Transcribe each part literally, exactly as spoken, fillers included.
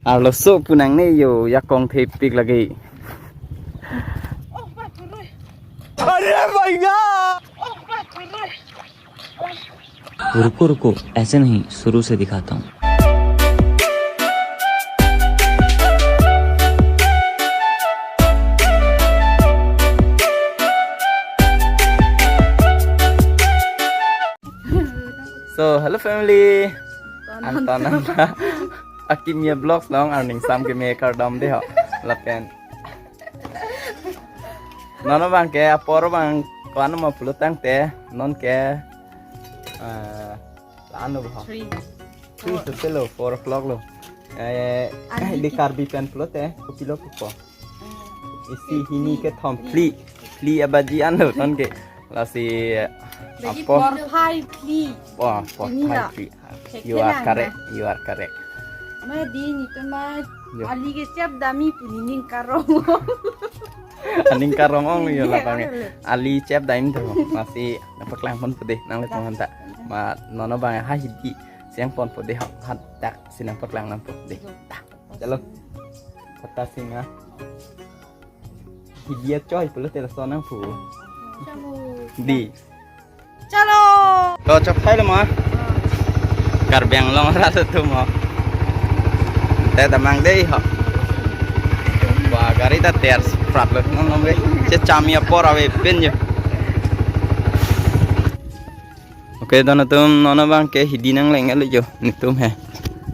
Arloso pu nangne yo, jakong thepik lagi. रुको रुको, ऐसे नहीं, शुरू से दिखाता हूँ। So, hello family. Anton, Anton. Anton. Akimi a-vlogs along arning sam keme kardom dei ho. Lapen non abang ke apor abang ko-an ma pulo tangte, non ke, eh, la-an lo ho. Three. Three Four. Sose lo, four o'clock lo. Eh, Adi di ki- Karbi pen pulote, kopilo pupo. Isi hini kethom phli. Phli abaji an lo non ke. Lasi, eh, Baji apor. Porphai phli. Wah, Ini porphai la. Phli. Thek You are thek correct. Nang. You are correct. Ma di netum ma Yo. Ali ke chep dami pu nening karong. Aning karong ong yo. Iya, labang. Iya. Ali chep dam tho. Lasi nangpaklang ponpo dei nanglitum aphanta. Ma non abang ha hidi siang ponpo dei ha, hadak si nangpaklang nangpo dei. Chalo. Kata singa. Hidi achoi pulote laso nangpu. Chalo. Dei. Chalo. To chok thai lo ma. Karbi Anglong rat atum ho. Te damnang dei ho. Wah, gari ta tiar prat lo non non ke. Che chami apor avepin yo. Okay, don atum non abang ke hidi nangleng lo yo netum he.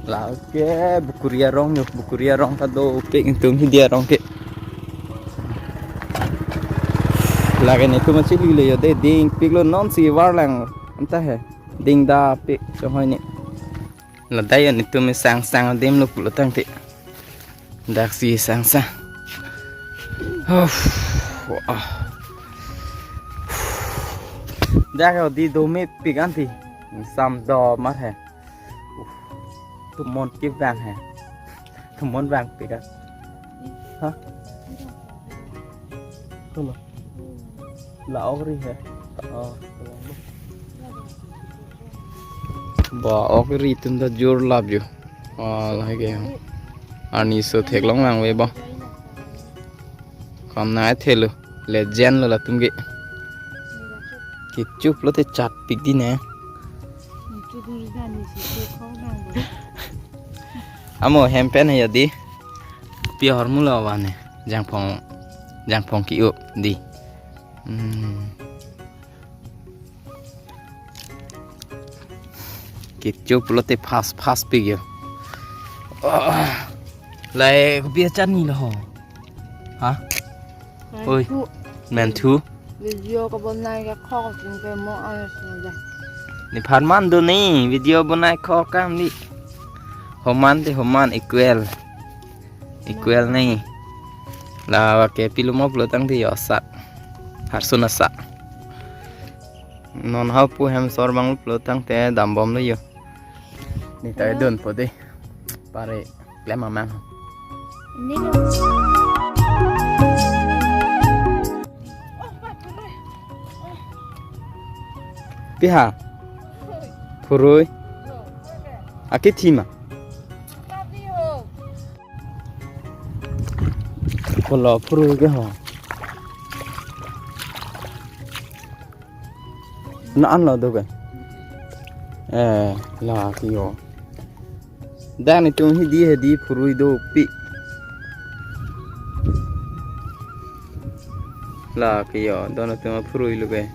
La ke Bukuri arong yo, Bukuri arong ta dopik netum hidi arong ke. Lake netum achili lo yo dei, dingpik lo non si varlang anta he. Ding dapik chonghoi ni. Ladak yo netum sang sang adim lo pulo tangte. Dak si sang sang. Uff, wah. Dak yo dei domepik anti. Sam do mar he. Uff. Tumon kevang he. Tumon vangpik a. Ha? Tulo. La ok ri he. Oh. Ba ok ri atum ta jor lap yo. Oh, lahai ke. Arni so theklong lang ve ba. Kam nai thelo. Legend lo latum ke. Kecho pulote chatpik dei ne. Amo hem pen he yo dei. Pi ahormu lo vane. Jangphong, jangphong ke-o dei. Hmm. Kecho pulote fast fast pik yo. Ah. Lahai kopi achani lo ho. Ha? Oi. Menthu. Menthu. Video kebonai ke khok chingpe mo ayo sudah. Nephan man do ne, video bonai khok kam dei. Homan te homan equal. Equal ne. La va ke pilo mo pulo tangte yo sak. Harsun asak. Non hau pu hem sor bang pulo tangte dambom lo yo. Ni ta donpo dei. Pare klem amang. Ini lo. Pi ha? Phurui. Akethi ma. Kolo phurui ke ho. Na an lo do ke. Eh, la ke yo. Dak netum hidi hidi phurui dopik. La ke yo, don atum phurui lo ke.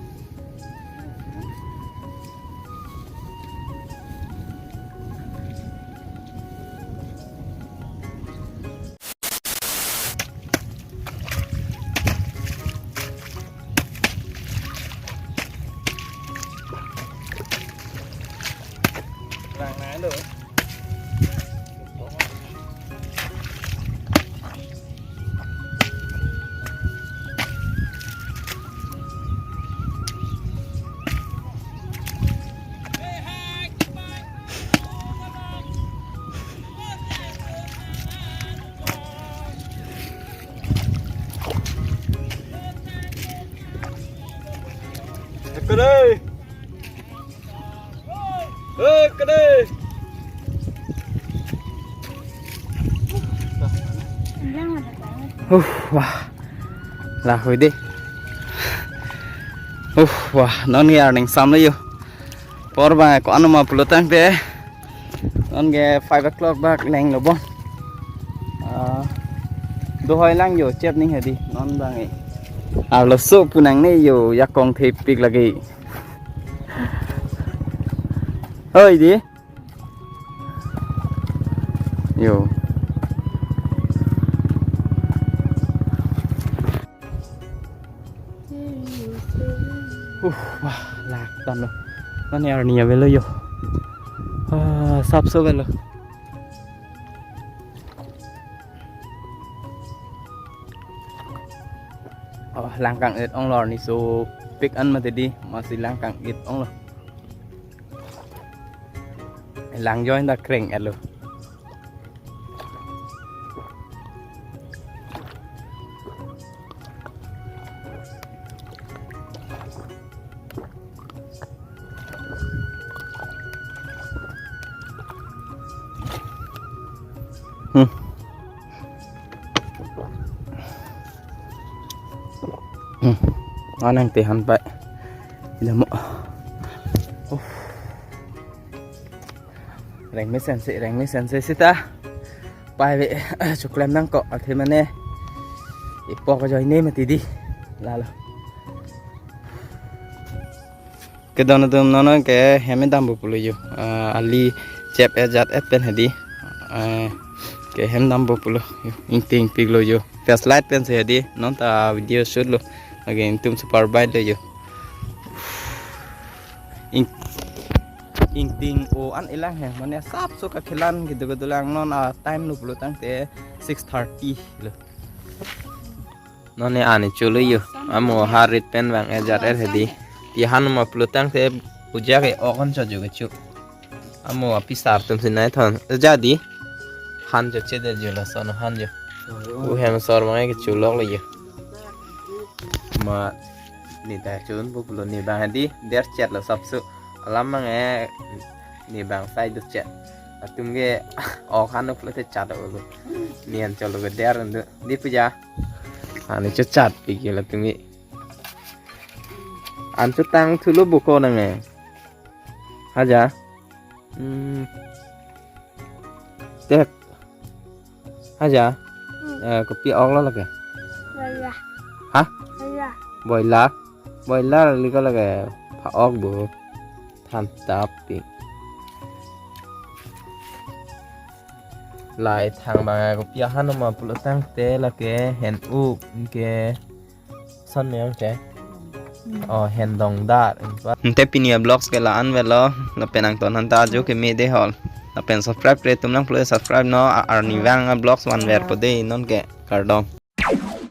Uh, wah. Lahui dei. Uh, wah, non ke arni ingsamlo yo. Apor abang ko-an ma pulotangte. Non ke five o'clock bak nanglo bon. Ah, dohoi lang yo, chep ning hedi. Non abang e. Arloso pu nangne yo, jakong thepik lagi. Oi dei. Yo. Uh, wah, lak tanglo. Non ke arni avelo yo. Ah, sapso avelo. Oh, lang kang-et onglo arni sopik an mati dei, masi lang kang-et onglo. Lang ajoine ta kreng-etlo. Hmm. Hmm. Anang tehan pai. Ila mo. Uh. Rengmesense, rengmesense seta. Pai ave, choklem nangkok, athe mane. Ipok ajoine mati dei. Lalo. Kedon atum, non ke hem dampo pulo yo. Ah, ali chep ajat et pen hedi. Ah, ke hem dampo pulo yo. Ingting piklo yo. Flashlight pensi hedi. Non ta video shoot lo. Lake ingtum super bright lo yo. Ing-, ingting o-an elang he. Mane sapso kakhelan kedo kedo lang non a time lo pulotangte six thirty lo. Non ke arni cholo yo. Amo harit pen bang ajat er hedi. Pi han ma pulotangte puja ke ok an chojo kecho. Amo apisar atum si nai thon. Jadi. Han choche der jo lason han jo. U hem asor bang ke cholok lo yo. Ma ne ta chonpo pulo ne bang hedi der chet lo sapso. Alam bang e ne bang sai do chet. Atum ke ok han pulote chat lo. Ne an cholo ke der do. Dei puja. Arni chochat pikilo tumi. An chotang thulo buko nang e. Haja. Hmm. Tek. Haja. Hmm. Eh, kopi ok lo lake? Boila. Ha? Boila. Boila. Boila liko lake. Pha ok bo. Than tap pi. Lahai thang bang kopi ahan ma pulotangte lake hen-up ke son meyong ke. Oh, hen dongdar. Ante pini a-vlogs ke la-an avelo, lapen nangtum aphan ta ajo keme dei hol. Lapen subscribe-re atum nangplo subscribe non, a-, arnivang a-vlogs vanverpo dei non ke, kardom.